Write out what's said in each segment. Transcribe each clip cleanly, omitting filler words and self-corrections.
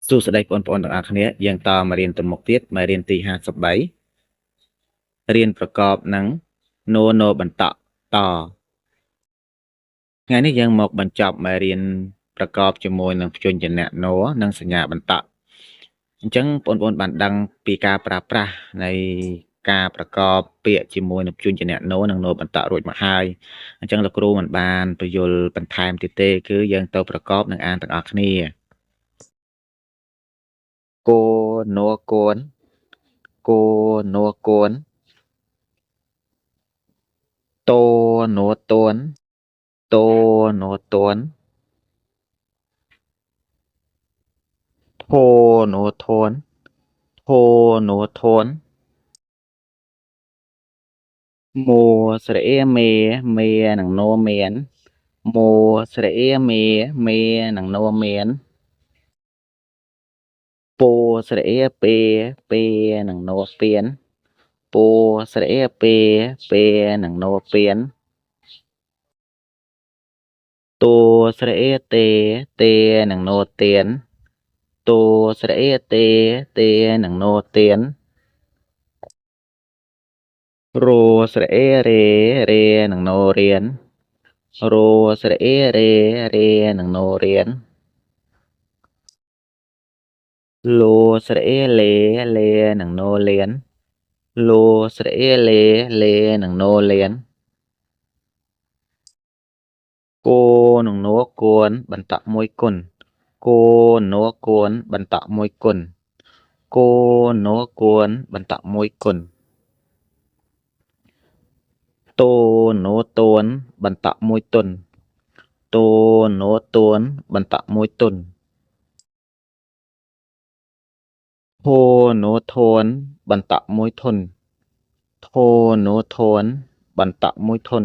សួស្តីបងប្អូនទាំងអស់គ្នាយើងតមករៀនទៅមុខទៀតមករៀនទី53រៀនប្រកបនឹងនោណបន្តតថ្ងៃនេះយើងមកបញ្ចប់មករៀនប្រកបជាមួយនឹងព្យញ្ជនៈនោនិងសញ្ញាបន្តអញ្ចឹងបងប្អូនបានដឹងពីការប្រើប្រាស់នៃការប្រកបពាក្យជាមួយនឹងព្យញ្ជនៈនោនិងនោបន្តរួចមកហើយអញ្ចឹងលោកគ្រូមិនបានពយល់បន្ថែមទៀតទេគឺយើងទៅប្រកបនិងអានទាំងអស់គ្នាគោនោគួនគោនោគួនតោនោតួនតោនោតួនធោនោធួនធោនោធួនមួស្រអេមេមេនិងនោមានមួស្រអេមេមេនិងនោមានពស្រអេពេពេនិងនោពៀនពស្រអេពេពេនិងនោពៀនតួស្រអេទេទេនិងនោទៀនតួស្រអេទេទេនិងនោទៀនរស្រអេរេរេនិងនោរៀនរស្រអេរេរេនិងនោរៀនលោស្រអេលេលេនិងនោលៀនលោស្រអេលេលេនិងនោលៀនគោនិងនោគួនបន្តមួយគុណគោនោគួនបន្តមួយគុណគោនោគួនបន្តមួយគុណតោនោតួនបន្តមួយទុនតោនោតួនបន្តមួយទុនធោនោធួនបន្តមួយធុនធោនោធួនបន្តមួយធុន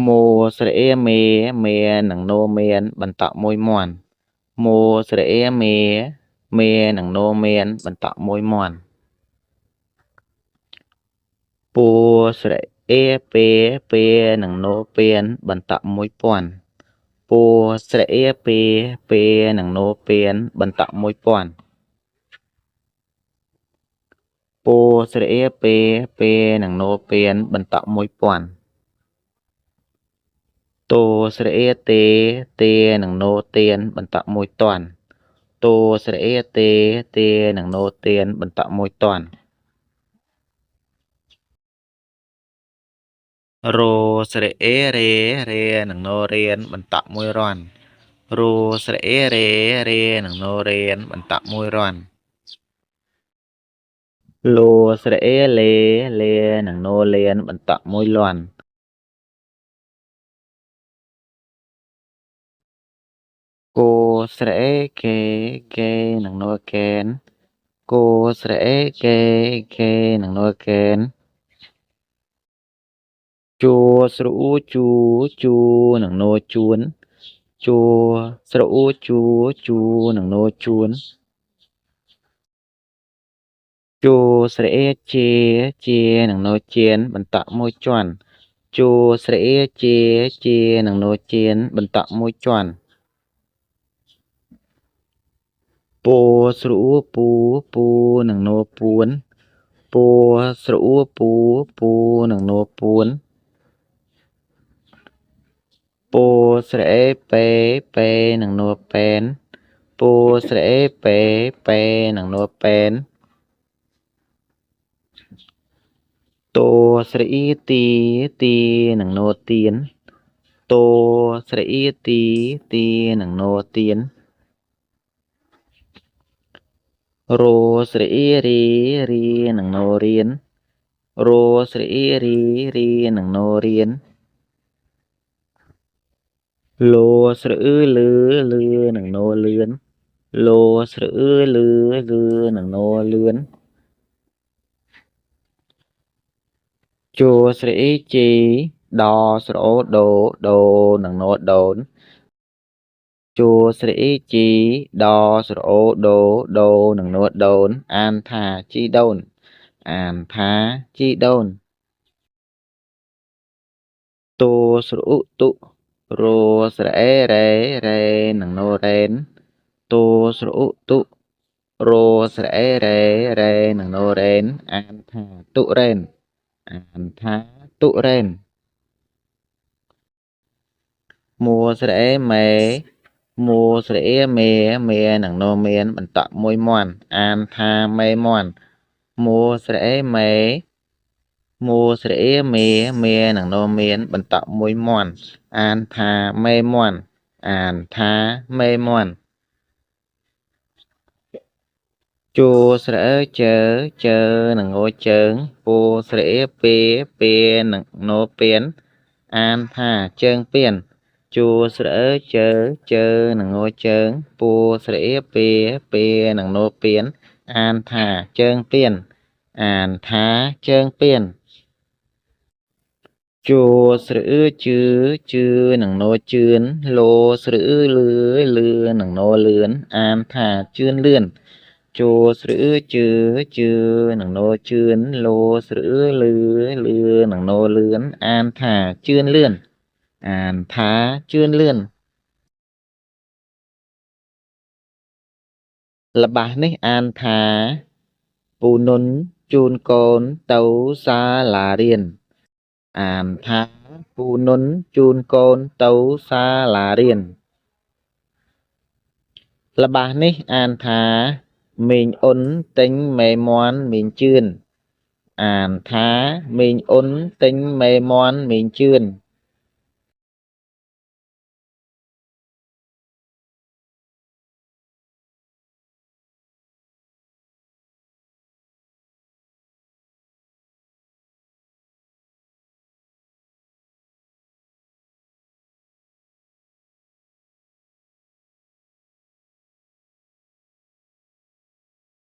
មួស្រអេមេមេនិងនោមានបន្តមួយមន់មួស្រអេមេមេនិងនោមានបន្តមួយមន់ពស្រអេពេពេនិងនោពៀនបន្តមួយពាន់ពស្រអេពេពេនិងនោពៀនបន្តមួយពាន់ពស្រអេពេពេនិងនោពៀនបន្តមួយពាន់តោស្រអេទេទេនិងនោទៀនបន្តមួយតាន់តោស្រអេទេទេនិងនោទៀនបន្តមួយតាន់រស្រអេរេរេនិងនោរៀនបន្តមួយរន់រស្រអេរេរេនិងនោរៀនបន្តមួយរន់លោស្រអេលេលេនិងនោលៀនបន្តមួយលាន់គោស្រអេកេកេនិងនោកេនគោស្រអេកេកេនិងនោកេនជួស្រអ៊ូជូជូនិងនោជួនជួស្រអ៊ូជូជូនិងនោជួនជួស្រអេជាជានិងនោជៀនបន្តមួយជាន់ជួស្រអេជាជានិងនោជៀនបន្តមួយជាន់ពស្រអ៊ូពូពូនិងនោពួនពស្រអ៊ូពូពូនិងនោពួនពស្រអេពេពេនិងនោពេនពស្រអេពេពេនិងនោពេនតោស្រអ៊ីទីទីនិងនោទៀនតោស្រអ៊ីទីទីនិងនោទៀនរស្រអ៊ីរីរីនិងនោរៀនរស្រអ៊ីរីរីនិងនោរៀនលោស្រអឺលឺលឺនិងនោលឿនលោស្រអឺលឺលឺនិងនោលឿនជួស្រអ៊ីជីដស្រអូដូដូនិងនោដូនជួស្រអ៊ីជីដស្រអូដូដូនិងនោដូនអានថាជីដូនអានថាជីដូនតួស្រអ៊ុតុ រស្រៈអេរ៉េរ៉េនិងណូរ៉េនតួស្រឧតុរស្រៈអេរ៉េរ៉េនិងណូរ៉េនអានថាទុរេនអានថាទុរេនមួស្រៈអេមេមួស្រៈអេមេមេនិងណូមានបន្តក់មួយមន់អានថាមេមន់មួស្រៈអេមេមួស្រៈអេមេមេនិងណូមានបន្តក់មួយមន់អានថាមេមន់អានថាមេមន់ជួស្រៈអើជើជើនិងងជើងពូស្រៈអេពេពេនិងណូពៀនអានថាជើងពៀនជួស្រៈអើជើជើនិងងជើងពូស្រៈអេពេពេនិងណូពៀនអានថាជើងពៀនអានថាជើងពៀនជួស្រអឺជឺជឺនិងណូជឿនលោស្រអឺលឺលឺនិងណូលឿនអានថាជឿនលឿនជួស្រអឺជឺជឺនិងណូជឿនលោស្រអឺលឺលឺនិងណូលឿនអានថាជឿនលឿនអានថាជឿនលឿនល្បះនេះអានថាពូនុនជូនកូនទៅសាលារៀនអានថាពូនុនជូនកូនទៅសាលារៀនល្បះនេះអានថាមីងអ៊ុនទិញមេមន់មីងជឿនអានថាមីងអ៊ុនទិញមេមន់មីងជឿន